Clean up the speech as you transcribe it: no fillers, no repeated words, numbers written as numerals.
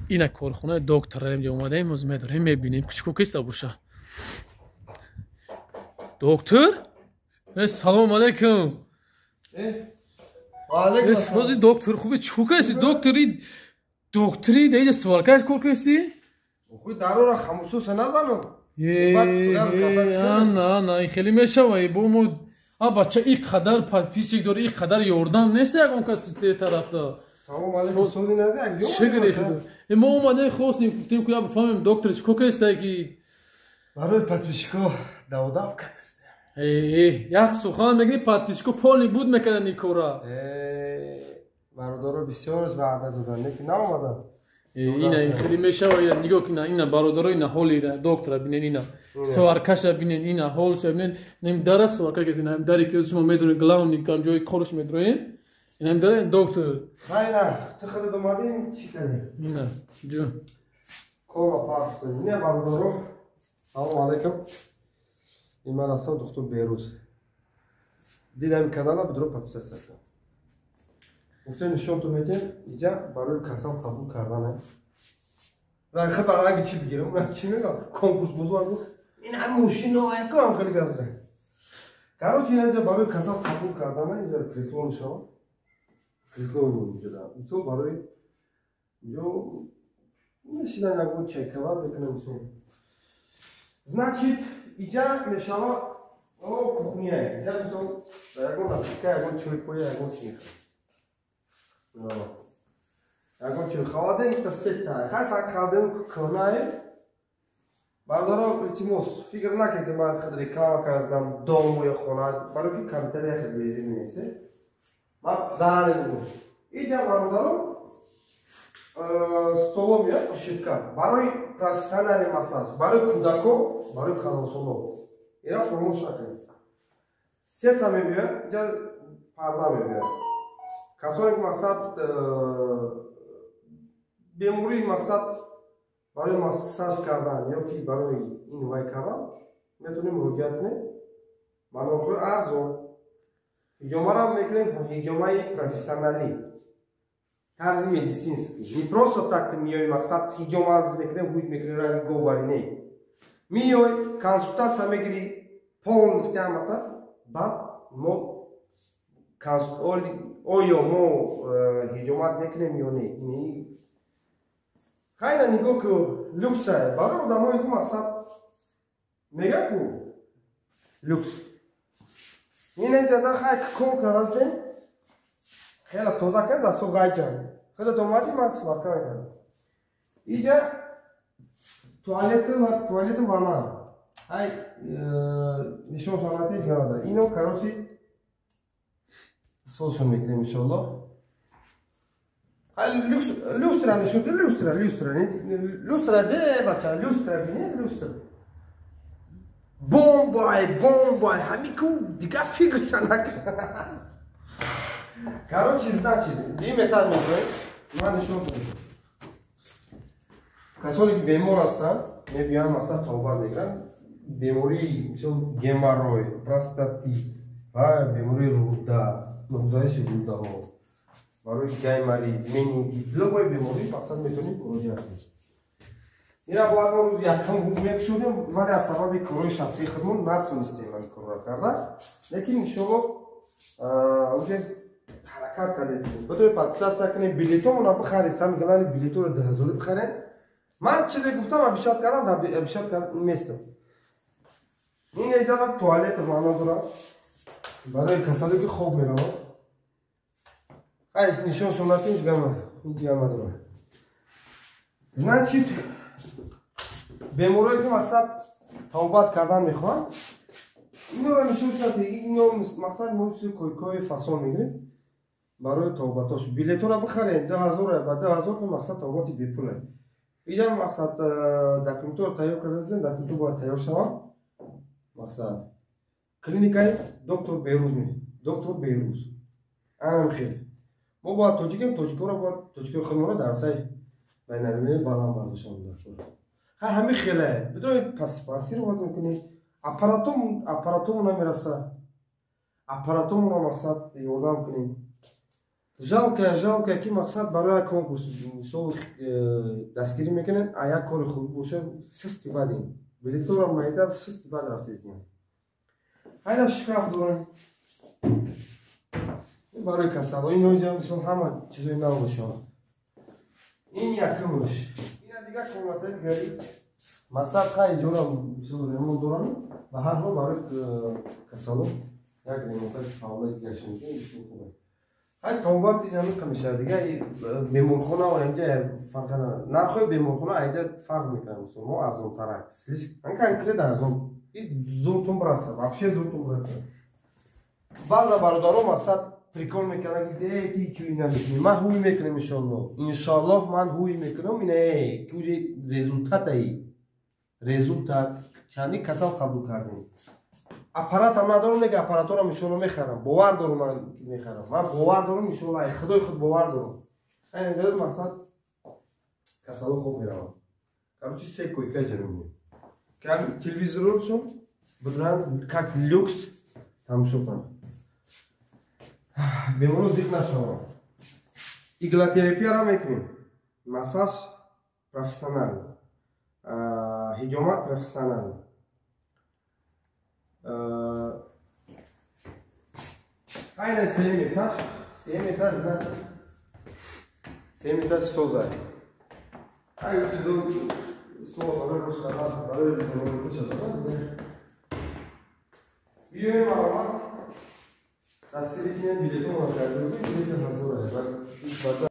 Ина корхонаи доктор инҷа омадаем, оз медорем, мебинем, чико киста боша. Доктор? Салом алейкум. Ози доктор хуби, чико каси? Доктори, доктори, даиҷа сваркаш кор каси? Хуй дарора хамусуса назанам. На, на, хеле мешава, бо мо а бача и қадар подписчик дори, и қадар ёрдам нест ягон кас тарафда. Салом алейкум, сози нази як ҷо. Шукри худо. Мо омадем, хостем, гуфтем, ку я бифаҳмем, доктор чико каста ки барои подписчико даводав кадаст. Як сухан мегӯи, подписчико полный буд мекардан ин кора. Бародаро бисёр ваъда додан, лекин наомадан. Ина хеле мешава, ина нигоҳ кина, ина бародаро, ина ҳоли доктора бинен, ина сваркаша бинен, ина ҳолша бинен. Нем дара сварка каси, ина дари ки шумо медонед, главный ҷои корш медроем. Ина дара доктор. Хайна, ту худат омадем, чӣ кардем? Ина ҷо. Кора пахш кардем. Ина бародаро, салом алейкум. Ин ман ҳастам, доктор Берӯз. Дидам канала, бидро подписаться кун. Гуфтем, нишонтон медиҳем, иҷа барои касал қабул кардане. Ранг ранги чӣ бигирам? Чӣ мегӯям? Конкурс бозор гуфт. Ин ҳам мошино якам хеле гап зад. Короче, инҷа барои касал қабул кардана, инҷа кресло мешавад. Кресло инҷа да. Мисол, барои инҷо мешинан, ягон чайкават мекунам, мисол. Значит, иҷа мешава о кухня. Иҷа, мисол, ягон напитка, ягон чой поя, ягон чӣ мехӯрам. Ягон чой, холодильник та сета. Хай, сак холодильник кӯҳнае. Бародаро, илтимос, фикр накунед, ки ман худ реклама кардам дому ё хона, барои ки компютер яхел безир нест. Ман зарар намегӯям. Иҷа, бародаро, столо меяд, кушетка барои профессиональный массаж, барои кӯдако, барои калонсоло. Ира фаромӯш накунед. Сета мебиёд, иҷа парда мебиёд. Касоне ки мақсад бемории, мақсад барои массаж кардан ё ки барои ин вай кардан, метавонем муроҷиат кунем ба нархҳои арзон. Ҳиҷомарам мекунем, ҳиҷомаи профессионалӣ, тарзи медицинский, не просто так. Ты миёи, мақсад, ҳиҷома мекунем, ҳуд мекунем, ранги говари не. Миёй, консултатсия мегирӣ полностью ҳамата, баъд мо оё мо ҳиҷомат мекунем ё не. Хайна, нигоҳ ку, люксае барои одамое ки мақсад мега ку люкс. Ин ҷада хай кор кардасем, хеле тоза кардем, дасто ғайҷан. Худат омадӣ, ман сварка мекардам. Иҷа туалету ва туалету ванна. Ай, нишон санати ҷанада. Ино, короче, созшон мекунем, иншоалло. Люкс, люстра нишон, люстра, люстра, люстра де, бача, люстра бинед, люстра. Бомбай, бомбай, ҳами ку дигар фикрша накард. Короче, значит, дим этаж мекунем, ман нишон додам. Касоне ки бемор ҳастанд, мебиёянд, мақсад, табобат мегиранд. Бемории, мисол, геморрой, простатит ва бемории рӯда, нуқзаиши рӯдаҳо, барои гайморит, менингит, любой беморӣ, мақсад, метавонем муроҷиат кунем. Ина бояд мо рӯзи якум мекушодем, вале аз сабаби корҳои шахсии худмон натонистем ҳамин корро карда, лекин иншоалло уже ҳаракат кардем. Битавонед подписаться кунед, билетомона бихаред, сами главное, билеторо 2000 бихаред. Ман чизе гуфтам, обещать кардам, обещать кардам местам. Ин иҷара туалет ванна дорад барои касоне ки хоб мераванд. Ай, нишон шонати, ҳеҷ гама дорад. Значит, беморое ки мақсад табобат кардан мехоҳанд, инора нишон шуд. Ино мақсад мо койкои фасон мегирем барои табобатош. Билетора бихарем, 2000, ба 2000 мақсад табобати бепула. Иҷа мақсад документро тайёр кардасем, документро бояд тайёр шаванд. Мақсад, клиникаи доктор Берӯз, доктор Берӯз анам хел. Мо бояд тоҷикем, тоҷикоро бояд, тоҷикои худмонро дар сай байналмилал баланд бардоштан. Ҳа, ҳами хеле бидонед, паспасировать мекунем, аппаратомон намераса, аппаратомонро мақсад ёрдам кунем. Жалко, ки мақсад барои як конкурс, мисол, дастгирӣ мекунем, а як кори хуб боша, систи бадин. Билетора майда систи бад рафтезиям. Хайда, шкаф дорем. Барои касало ино инҷа, мисол, ҳама чизои нав мешавад. Ин якумш. Ина дигар комнатаи дигари. Мақсад, хай, иҷора, мисол, ремонт дорам ва ҳар ҳол барои касало як ремонтаи фаъолаи дигарш мекунем, бисёр хуб. Ҳай, тобат ҳамин мешавад. Дига беморхона ва инҷа фарқ надорад. Нархҳои беморхона инҷа фарқ мекунад, мисол, мо арзонтарак. Слишком конкретно арзон. Зуртун бираса, вообще зуртун бираса. Баъза бародаро, мақсад, прикол мекунанд, ки э, ти чӯй намекунӣ. Ман ҳуй мекунам, иншоллоҳ. Иншоллоҳ, ман ҳуй мекунам. Ина уже результатаи. Результат чанди касал қабул кардем. Аппаратам надорам, неки аппараторам, иншолло, мехарам. Бовар дорам, ман мехарам. Ман бовар дорам, иншолло, ай худои худ бовар дорам. Айн мақсад, касало хоб меравам. Короче, се койка ҷа мемонем. Телевизоршон бидран, как люкс тамошо кунам. Беморо зиқ нашавам. Иглотерапияро мекунем. Массаж профессионал. Ҳиҷомат профессионал. Айна сеюм этаж, сеюм этаж, значит, сеюм этаж созай. Ай, чизо слово барои рост кардан, барои куча. Биёем, маълумот дастгирӣ кунем, билетон карда, билети 1000.